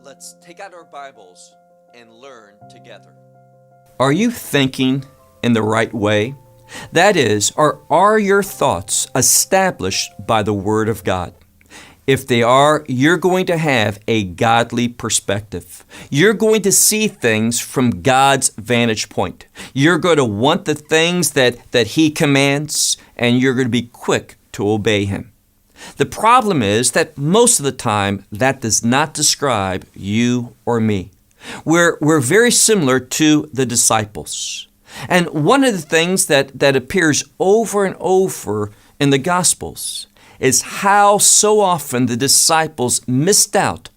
Let's take out our Bibles and learn together. Are you thinking in the right way? That is, are your thoughts established by the Word of God? If they are, you're going to have a godly perspective. You're going to see things from God's vantage point. You're going to want the things that He commands, and you're going to be quick to obey Him. The problem is that most of the time, that does not describe you or me. We're very similar to the disciples. And one of the things that appears over and over in the Gospels is how so often the disciples missed out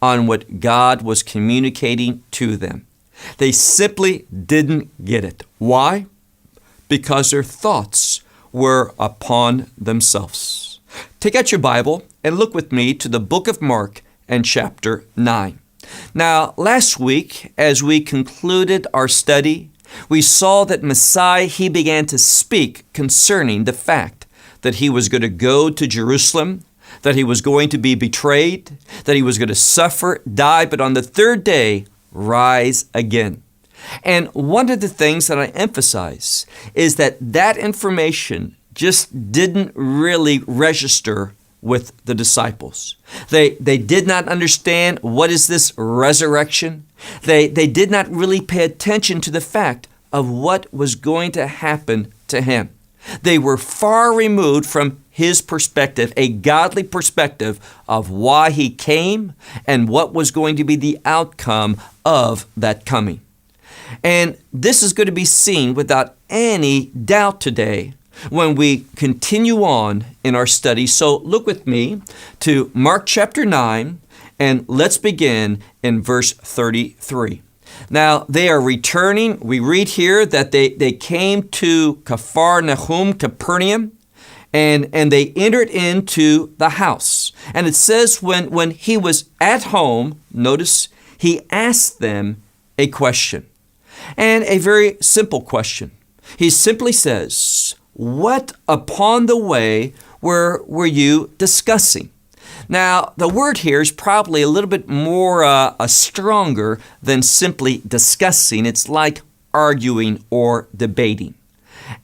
on what God was communicating to them. They simply didn't get it. Why? Because their thoughts were upon themselves. Take out your Bible and look with me to the book of Mark and chapter 9. Now, last week, as we concluded our study, we saw that Messiah, He began to speak concerning the fact that He was going to go to Jerusalem, that He was going to be betrayed, that He was going to suffer, die, but on the third day, rise again. And one of the things that I emphasize is that information just didn't really register with the disciples. They did not understand what is this resurrection. They did not really pay attention to the fact of what was going to happen to Him. They were far removed from His perspective, a godly perspective of why He came and what was going to be the outcome of that coming. And this is going to be seen without any doubt today when we continue on in our study. So look with me to Mark chapter 9, and let's begin in verse 33. Now, they are returning. We read here that they came to Capernaum, and they entered into the house. And it says when He was at home, notice, He asked them a question, and a very simple question. He simply says, "What upon the way were you discussing?" Now, the word here is probably a little bit more stronger than simply discussing. It's like arguing or debating.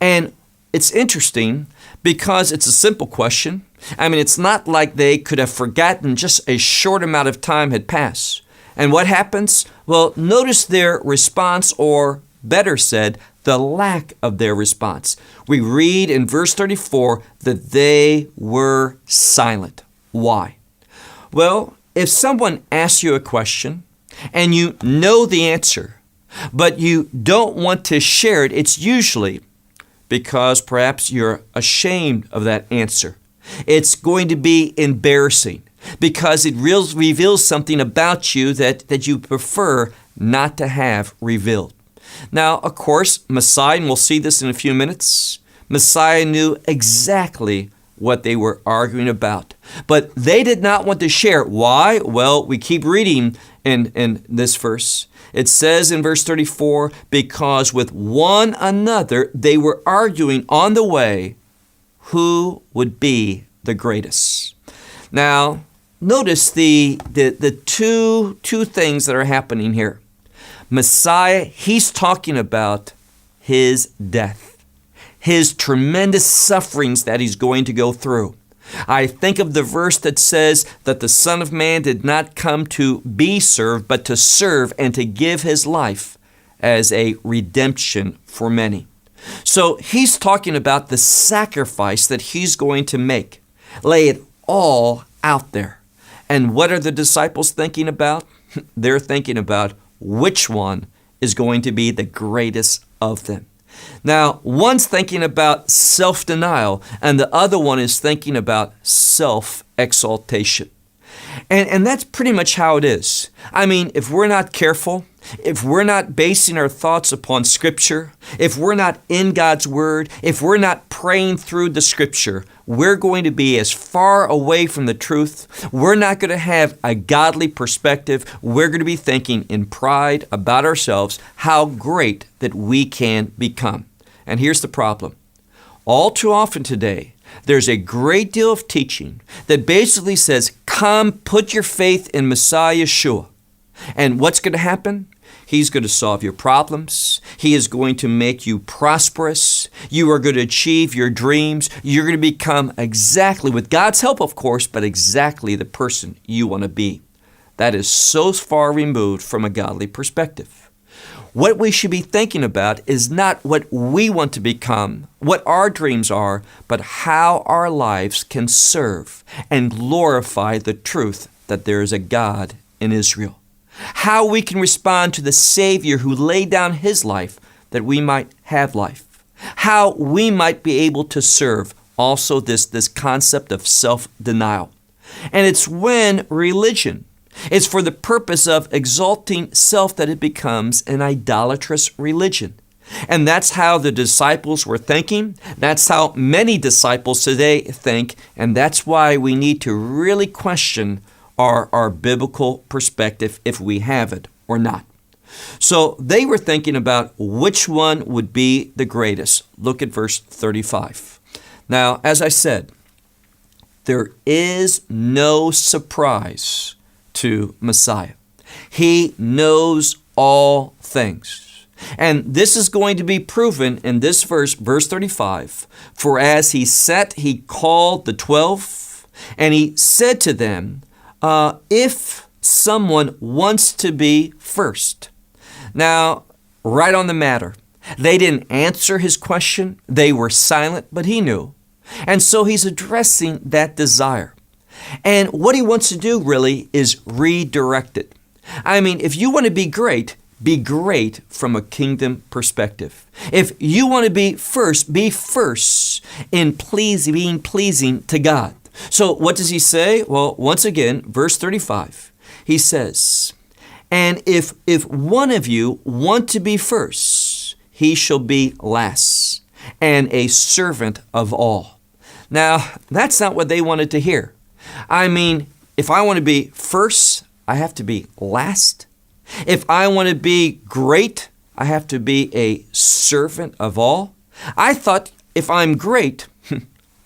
And it's interesting because it's a simple question. I mean, it's not like they could have forgotten just a short amount of time had passed. And what happens? Well, notice their response, or better said, the lack of their response. We read in verse 34 that they were silent. Why? Well, if someone asks you a question and you know the answer, but you don't want to share it, it's usually because perhaps you're ashamed of that answer. It's going to be embarrassing because it reveals something about you that you prefer not to have revealed. Now, of course, Messiah, and we'll see this in a few minutes, Messiah knew exactly what they were arguing about. But they did not want to share. Why? Well, we keep reading in this verse. It says in verse 34, because with one another they were arguing on the way who would be the greatest. Now, notice the two things that are happening here. Messiah, He's talking about His death, His tremendous sufferings that He's going to go through. I think of the verse that says that the Son of Man did not come to be served, but to serve and to give His life as a redemption for many. So He's talking about the sacrifice that He's going to make, lay it all out there. And what are the disciples thinking about? They're thinking about which one is going to be the greatest of them. Now, one's thinking about self-denial, and the other one is thinking about self-exaltation. And that's pretty much how it is. I mean, if we're not careful, if we're not basing our thoughts upon Scripture, if we're not in God's Word, if we're not praying through the Scripture, we're going to be as far away from the truth. We're not going to have a godly perspective. We're going to be thinking in pride about ourselves how great that we can become. And here's the problem. All too often today, there's a great deal of teaching that basically says, come, put your faith in Messiah Yeshua. And what's going to happen? He's going to solve your problems. He is going to make you prosperous. You are going to achieve your dreams. You're going to become exactly, with God's help, of course, but exactly the person you want to be. That is so far removed from a godly perspective. What we should be thinking about is not what we want to become, what our dreams are, but how our lives can serve and glorify the truth that there is a God in Israel. How we can respond to the Savior who laid down His life that we might have life. How we might be able to serve also this concept of self-denial. And it's when religion is for the purpose of exalting self that it becomes an idolatrous religion. And that's how the disciples were thinking. That's how many disciples today think. And that's why we need to really question our biblical perspective, if we have it or not. So they were thinking about which one would be the greatest. Look at verse 35. Now, as I said, there is no surprise to Messiah. He knows all things. And this is going to be proven in this verse 35. For as he sat, he called the 12, and he said to them, if someone wants to be first. Now, right on the matter. They didn't answer his question. They were silent, but he knew. And so he's addressing that desire. And what he wants to do really is redirect it. I mean, if you want to be great from a kingdom perspective. If you want to be first in being pleasing to God. So what does he say? Well, once again, verse 35, he says, and if one of you want to be first, he shall be last and a servant of all. Now, that's not what they wanted to hear. I mean, if I want to be first, I have to be last. If I want to be great, I have to be a servant of all. I thought if I'm great,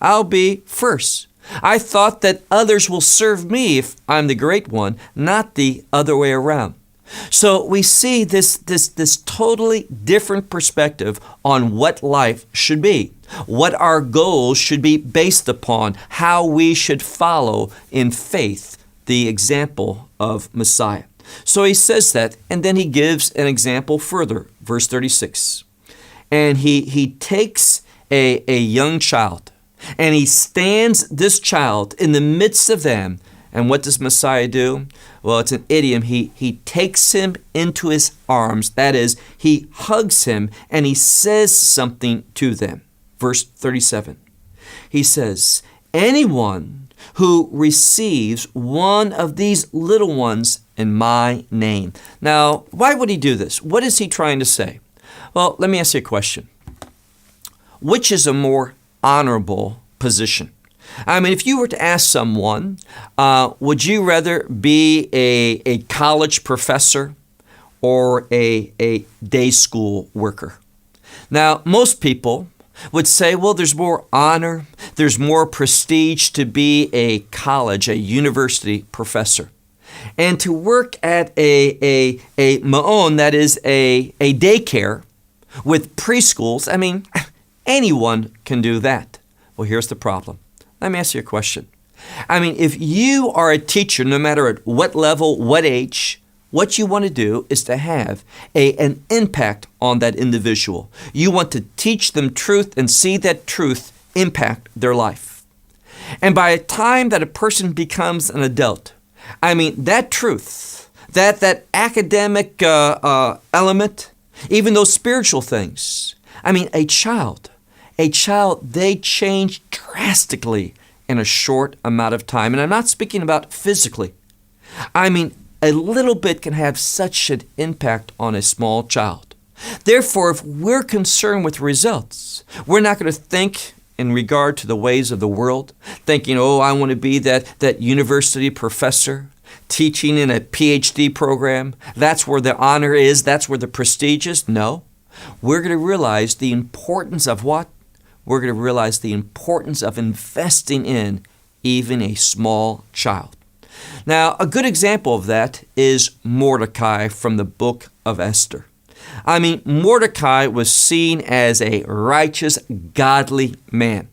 I'll be first. I thought that others will serve me if I'm the great one, not the other way around. So we see this totally different perspective on what life should be, what our goals should be based upon, how we should follow in faith the example of Messiah. So he says that, and then he gives an example further, verse 36. And he takes a young child, and he stands this child in the midst of them. And what does Messiah do? Well, it's an idiom. He takes him into his arms. That is, he hugs him and he says something to them. Verse 37. He says, anyone who receives one of these little ones in my name. Now, why would he do this? What is he trying to say? Well, let me ask you a question. Which is a more honorable position? I mean, if you were to ask someone, would you rather be a college professor or a day school worker? Now, most people would say, well, there's more honor, there's more prestige to be a college, a university professor. And to work at a ma'on, that is a daycare with preschools, I mean, anyone can do that. Well, here's the problem. Let me ask you a question. I mean, if you are a teacher, no matter at what level, what age, what you want to do is to have an impact on that individual. You want to teach them truth and see that truth impact their life. And by the time that a person becomes an adult, I mean, that truth, that academic element, even those spiritual things, I mean, a child, they change drastically in a short amount of time. And I'm not speaking about physically. I mean, a little bit can have such an impact on a small child. Therefore, if we're concerned with results, we're not going to think in regard to the ways of the world, thinking, oh, I want to be that university professor, teaching in a PhD program. That's where the honor is. That's where the prestige is. No, we're going to realize the importance of what? We're going to realize the importance of investing in even a small child. Now, a good example of that is Mordecai from the book of Esther. I mean, Mordecai was seen as a righteous, godly man.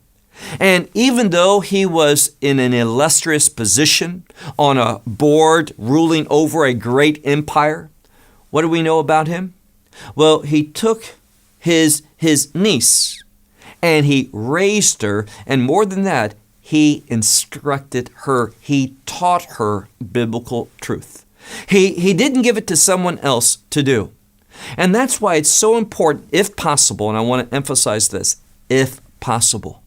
And even though he was in an illustrious position on a board ruling over a great empire, what do we know about him? Well, he took his niece and he raised her, and more than that, he instructed her. He taught her biblical truth. He didn't give it to someone else to do. And that's why it's so important, if possible, and I want to emphasize this, if possible,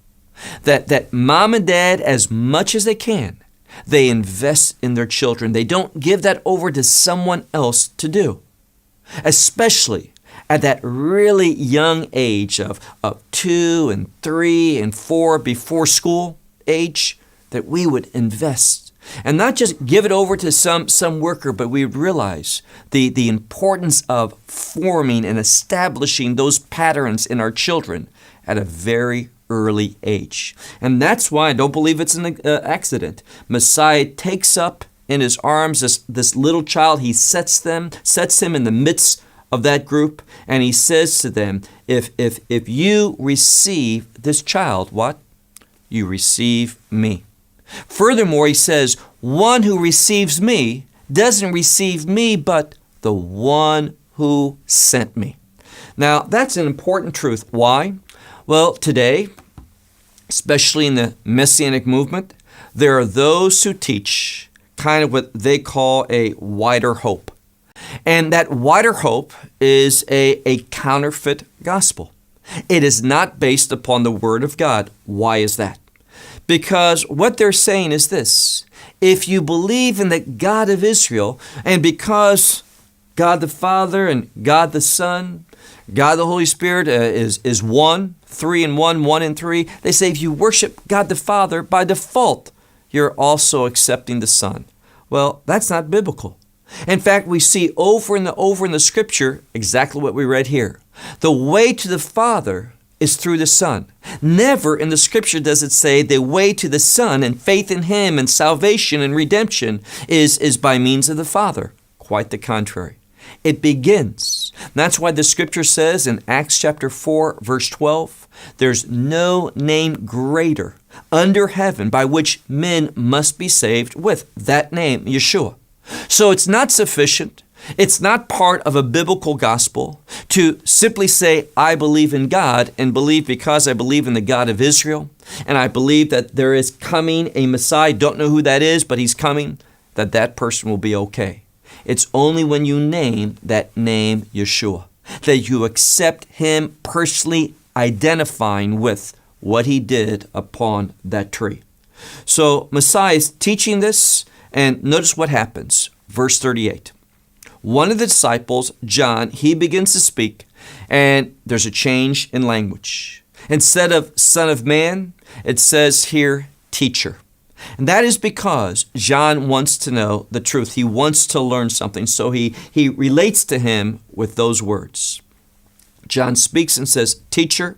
that mom and dad, as much as they can, they invest in their children. They don't give that over to someone else to do, especially at that really young age of 2 and 3 and 4 before school age, that we would invest and not just give it over to some worker, but we would realize the importance of forming and establishing those patterns in our children at a very early age. And that's why I don't believe it's an accident. Messiah takes up in his arms this little child. He sets him in the midst of that group, and he says to them, if you receive this child, what? You receive me. Furthermore, he says, one who receives me doesn't receive me, but the one who sent me. Now, that's an important truth. Why? Well, today, especially in the Messianic movement, there are those who teach kind of what they call a wider hope. And that wider hope is a counterfeit gospel. It is not based upon the Word of God. Why is that? Because what they're saying is this: if you believe in the God of Israel, and because God the Father and God the Son, God the Holy Spirit is one, 3 in 1, 1 in 3, they say if you worship God the Father, by default, you're also accepting the Son. Well, that's not biblical. In fact, we see over and over in the Scripture exactly what we read here. The way to the Father is through the Son. Never in the Scripture does it say the way to the Son and faith in Him and salvation and redemption is by means of the Father. Quite the contrary. It begins. That's why the Scripture says in Acts chapter 4, verse 12, there's no name greater under heaven by which men must be saved with that name, Yeshua. So it's not sufficient. It's not part of a biblical gospel to simply say, I believe in God and believe because I believe in the God of Israel and I believe that there is coming a Messiah. Don't know who that is, but He's coming, that person will be okay. It's only when you name that name Yeshua, that you accept Him personally identifying with what He did upon that tree. So Messiah is teaching this, and notice what happens. Verse 38. One of the disciples, John, he begins to speak, and there's a change in language. Instead of Son of Man, it says here, teacher. And that is because John wants to know the truth. He wants to learn something, so he relates to him with those words. John speaks and says, teacher,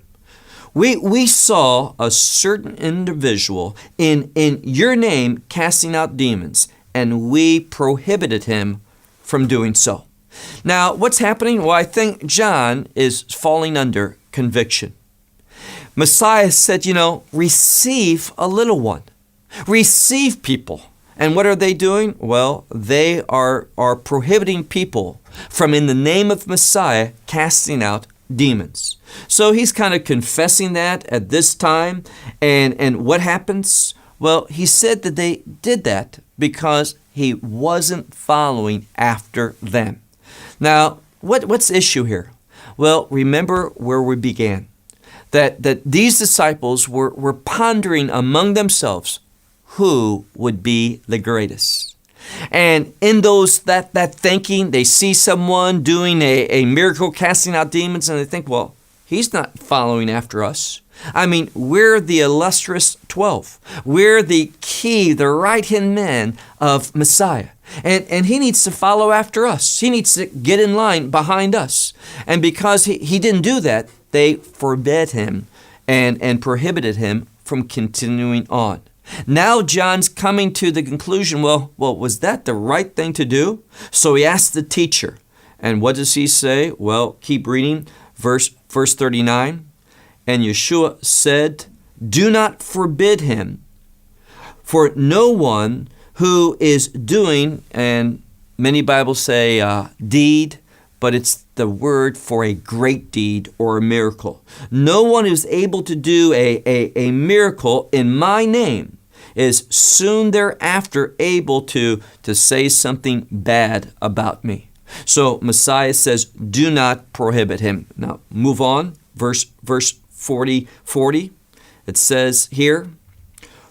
we saw a certain individual in your name casting out demons, and we prohibited him from doing so. Now, what's happening? Well, I think John is falling under conviction. Messiah said, receive a little one. Receive people. And what are they doing? Well, they are prohibiting people from, in the name of Messiah, casting out demons. So he's kind of confessing that at this time. And what happens? Well, he said that they did that because he wasn't following after them. Now, what's the issue here? Well, remember where we began. That these disciples were pondering among themselves who would be the greatest. And in that thinking, they see someone doing a miracle, casting out demons, and they think, well, he's not following after us. I mean, we're the illustrious 12. We're the key, the right-hand man of Messiah. And he needs to follow after us. He needs to get in line behind us. And because he didn't do that, they forbade him and prohibited him from continuing on. Now John's coming to the conclusion, well, was that the right thing to do? So he asks the teacher. And what does he say? Well, keep reading, verse 39. And Yeshua said, do not forbid him, for no one who is doing, and many Bibles say deed, but it's the word for a great deed or a miracle. No one who's able to do a miracle in my name is soon thereafter able to say something bad about me. So Messiah says, do not prohibit him. Now move on, verse 40. It says here,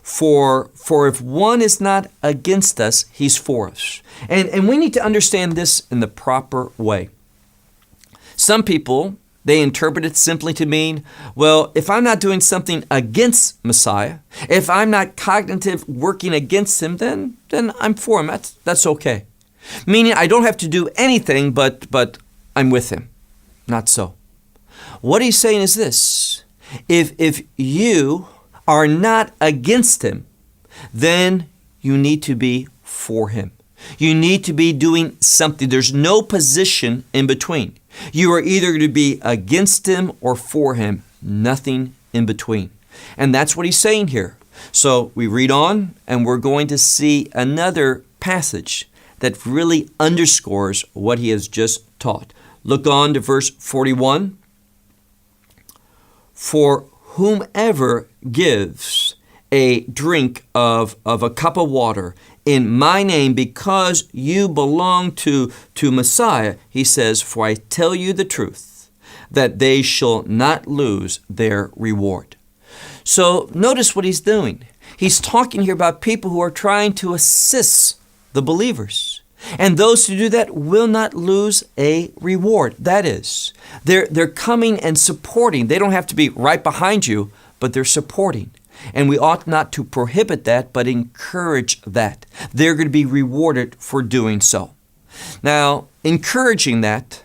For if one is not against us, he's for us. And we need to understand this in the proper way. Some people, they interpret it simply to mean, well, if I'm not doing something against Messiah, if I'm not cognitive working against him, then I'm for him. That's okay. Meaning I don't have to do anything, but I'm with him. Not so. What he's saying is this: if you are not against him, then you need to be for him. You need to be doing something. There's no position in between. You are either going to be against him or for him, nothing in between. And that's what he's saying here. So we read on, and we're going to see another passage that really underscores what he has just taught. Look on to verse 41. For whomever gives a drink of a cup of water in my name, because you belong to Messiah, he says, for I tell you the truth, that they shall not lose their reward. So notice what he's doing. He's talking here about people who are trying to assist the believers. And those who do that will not lose a reward. That is, they're coming and supporting. They don't have to be right behind you, but they're supporting. And we ought not to prohibit that, but encourage that. They're going to be rewarded for doing so. Now, encouraging that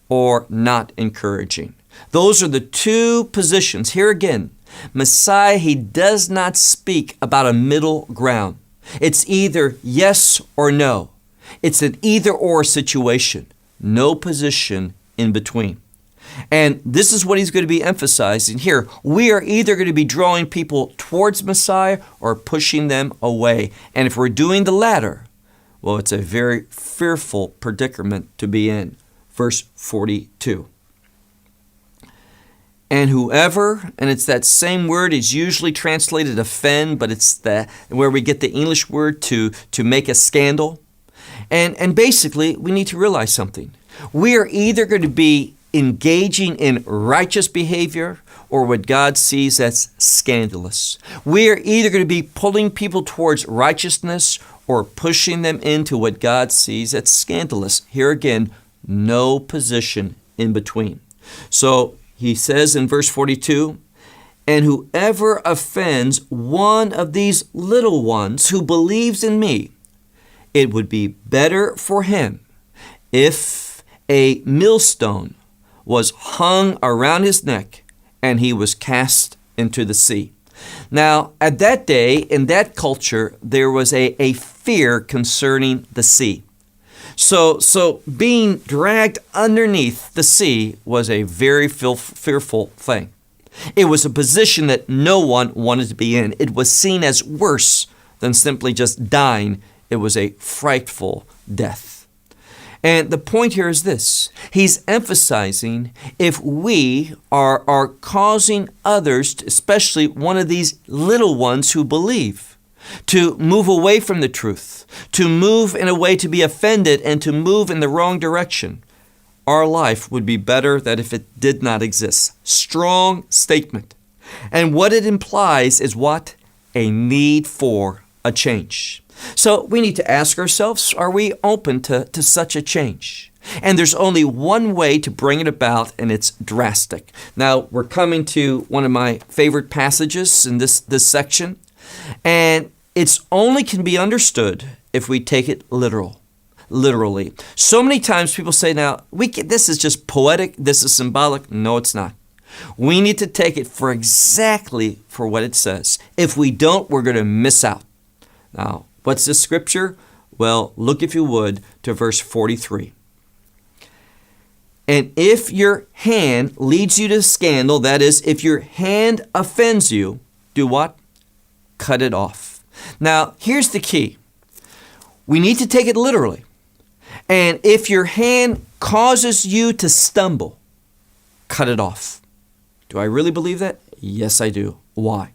or not encouraging. Those are the two positions. Here again, Messiah, he does not speak about a middle ground. It's either yes or no. It's an either or situation. No position in between. And this is what he's going to be emphasizing here. We are either going to be drawing people towards Messiah or pushing them away. And if we're doing the latter, well, it's a very fearful predicament to be in. Verse 42. And whoever, and it's that same word, is usually translated offend, but it's where we get the English word to make a scandal. And basically, we need to realize something. We are either going to be engaging in righteous behavior or what God sees as scandalous. We are either going to be pulling people towards righteousness or pushing them into what God sees as scandalous. Here again, no position in between. So he says in verse 42, and whoever offends one of these little ones who believes in me, it would be better for him if a millstone was hung around his neck and he was cast into the sea. Now, at that day, in that culture, there was a fear concerning the sea. So being dragged underneath the sea was a very fearful thing. It was a position that no one wanted to be in. It was seen as worse than simply just dying. It was a frightful death. And the point here is this. He's emphasizing if we are causing others, especially one of these little ones who believe, to move away from the truth, to move in a way to be offended and to move in the wrong direction, our life would be better than if it did not exist. Strong statement. And what it implies is what? A need for a change. So we need to ask ourselves, are we open to such a change? And there's only one way to bring it about, and it's drastic. Now, we're coming to one of my favorite passages in this section, and it's only can be understood if we take it literally. So many times people say, now, this is just poetic, this is symbolic. No, it's not. We need to take it for exactly for what it says. If we don't, we're going to miss out. Now, what's this scripture? Well, look if you would to verse 43. And if your hand leads you to scandal, that is, if your hand offends you, do what? Cut it off. Now, here's the key. We need to take it literally. And if your hand causes you to stumble, cut it off. Do I really believe that? Yes, I do. Why?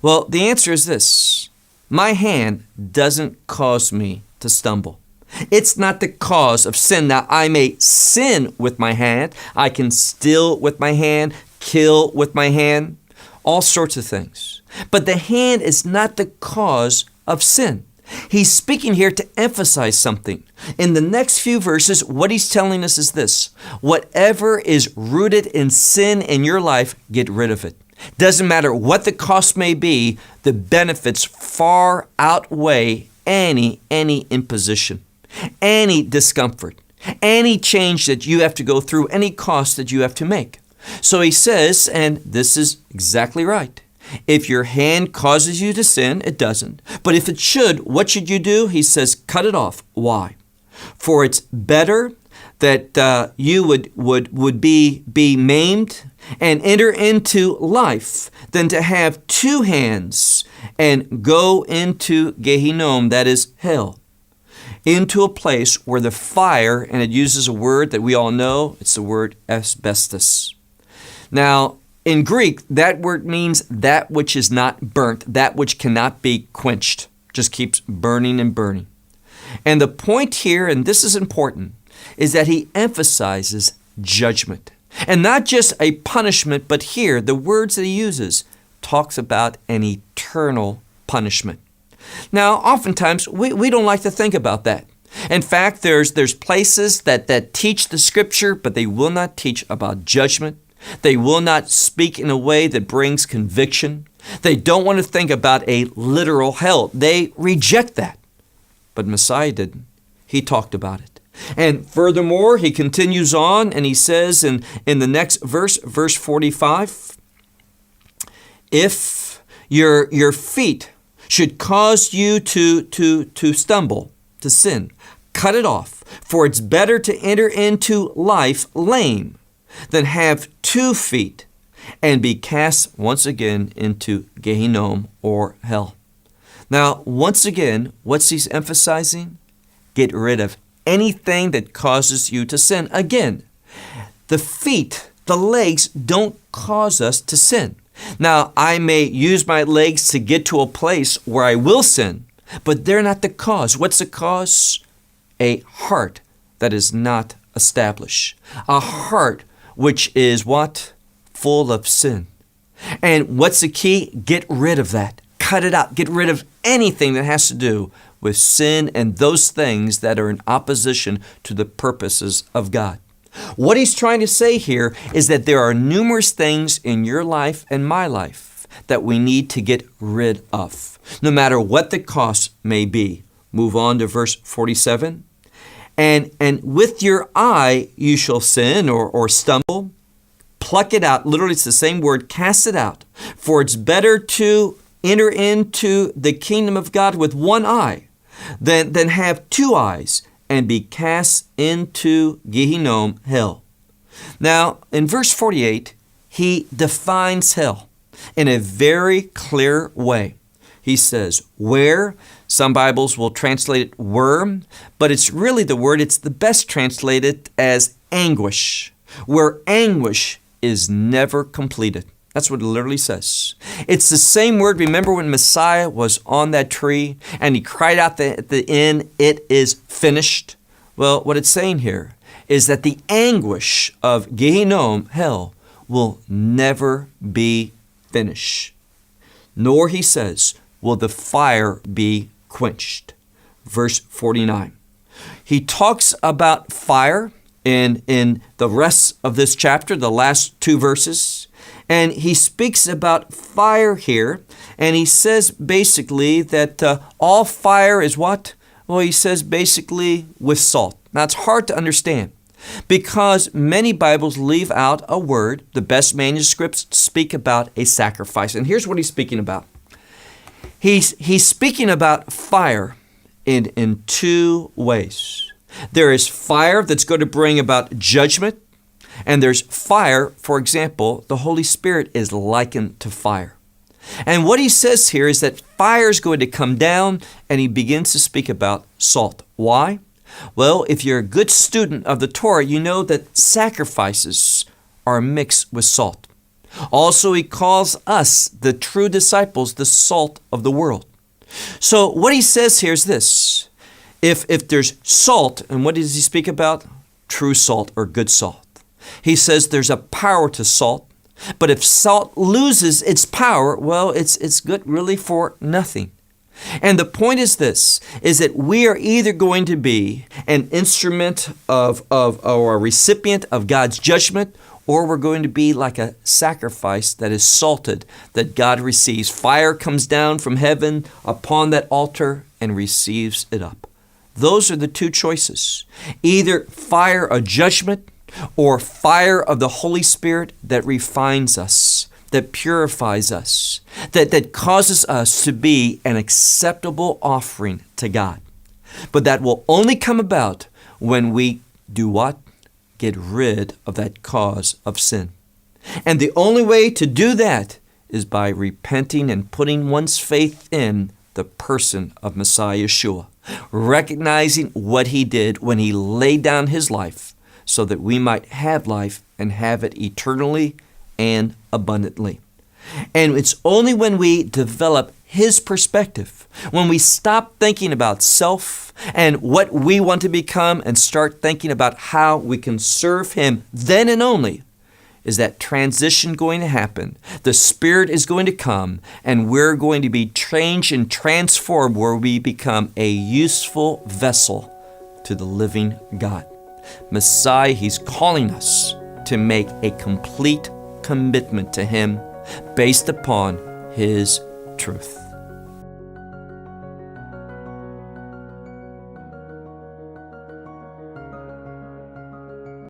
Well, the answer is this. My hand doesn't cause me to stumble. It's not the cause of sin. Now, I may sin with my hand. I can steal with my hand, kill with my hand, all sorts of things. But the hand is not the cause of sin. He's speaking here to emphasize something. In the next few verses, what he's telling us is this. Whatever is rooted in sin in your life, get rid of it. Doesn't matter what the cost may be, the benefits far outweigh any imposition, any discomfort, any change that you have to go through, any cost that you have to make. So he says, and this is exactly right. If your hand causes you to sin, it doesn't. But if it should, what should you do? He says, cut it off. Why? For it's better that you would be maimed and enter into life than to have two hands and go into Gehinnom, that is hell, into a place where the fire, and it uses a word that we all know, it's the word asbestos. Now, in Greek, that word means that which is not burnt, that which cannot be quenched, just keeps burning and burning. And the point here, and this is important, is that he emphasizes judgment. And not just a punishment, but here, the words that he uses talks about an eternal punishment. Now, oftentimes, we don't like to think about that. In fact, there's places that teach the scripture, but they will not teach about judgment. They will not speak in a way that brings conviction. They don't want to think about a literal hell. They reject that. But Messiah didn't. He talked about it. And furthermore, he continues on and he says in the next verse, verse 45, if your feet should cause you to stumble, to sin, cut it off. For it's better to enter into life lame than have 2 feet and be cast once again into Gehinnom or hell. Now, once again, what's he emphasizing? Get rid of anything that causes you to sin. Again, the feet, the legs don't cause us to sin. Now, I may use my legs to get to a place where I will sin, but they're not the cause. What's the cause? A heart that is not established. A heart which is what? Full of sin. And what's the key? Get rid of that. Cut it out. Get rid of anything that has to do with sin and those things that are in opposition to the purposes of God. What he's trying to say here is that there are numerous things in your life and my life that we need to get rid of, no matter what the cost may be. Move on to verse 47. And with your eye you shall sin or stumble. Pluck it out. Literally, it's the same word, cast it out. For it's better to enter into the kingdom of God with one eye than have 2 eyes and be cast into Gehinnom, hell. Now, in verse 48, he defines hell in a very clear way. He says, where, some Bibles will translate it worm, but it's really the word, it's the best translated as anguish, where anguish is never completed. That's what it literally says. It's the same word. Remember when Messiah was on that tree and he cried out at the end, it is finished? Well, what it's saying here is that the anguish of Gehinnom, hell, will never be finished. Nor, he says, will the fire be quenched. Verse 49. He talks about fire in the rest of this chapter, the last 2 verses. And he speaks about fire here. And he says basically that all fire is what? Well, he says basically with salt. Now, it's hard to understand. Because many Bibles leave out a word. The best manuscripts speak about a sacrifice. And here's what he's speaking about. He's speaking about fire in two ways. There is fire that's going to bring about judgment, and there's fire, for example, the Holy Spirit is likened to fire. And what he says here is that fire is going to come down, and he begins to speak about salt. Why? Well, if you're a good student of the Torah, you know that sacrifices are mixed with salt. Also, he calls us, the true disciples, the salt of the world. So what he says here is this. If there's salt, and what does he speak about? True salt or good salt. He says there's a power to salt, but if salt loses its power, well, it's good really for nothing. And the point is this, is that we are either going to be an instrument of or a recipient of God's judgment, or we're going to be like a sacrifice that is salted, that God receives. Fire comes down from heaven upon that altar and receives it up. Those are the two choices. Either fire of judgment or fire of the Holy Spirit that refines us, that purifies us, that causes us to be an acceptable offering to God. But that will only come about when we do what? Get rid of that cause of sin. And the only way to do that is by repenting and putting one's faith in the person of Messiah Yeshua, recognizing what he did when he laid down his life so that we might have life and have it eternally and abundantly. And it's only when we develop his perspective, when we stop thinking about self and what we want to become and start thinking about how we can serve him, then and only is that transition going to happen. The Spirit is going to come, and we're going to be changed and transformed where we become a useful vessel to the living God. Messiah, he's calling us to make a complete commitment to him based upon his truth.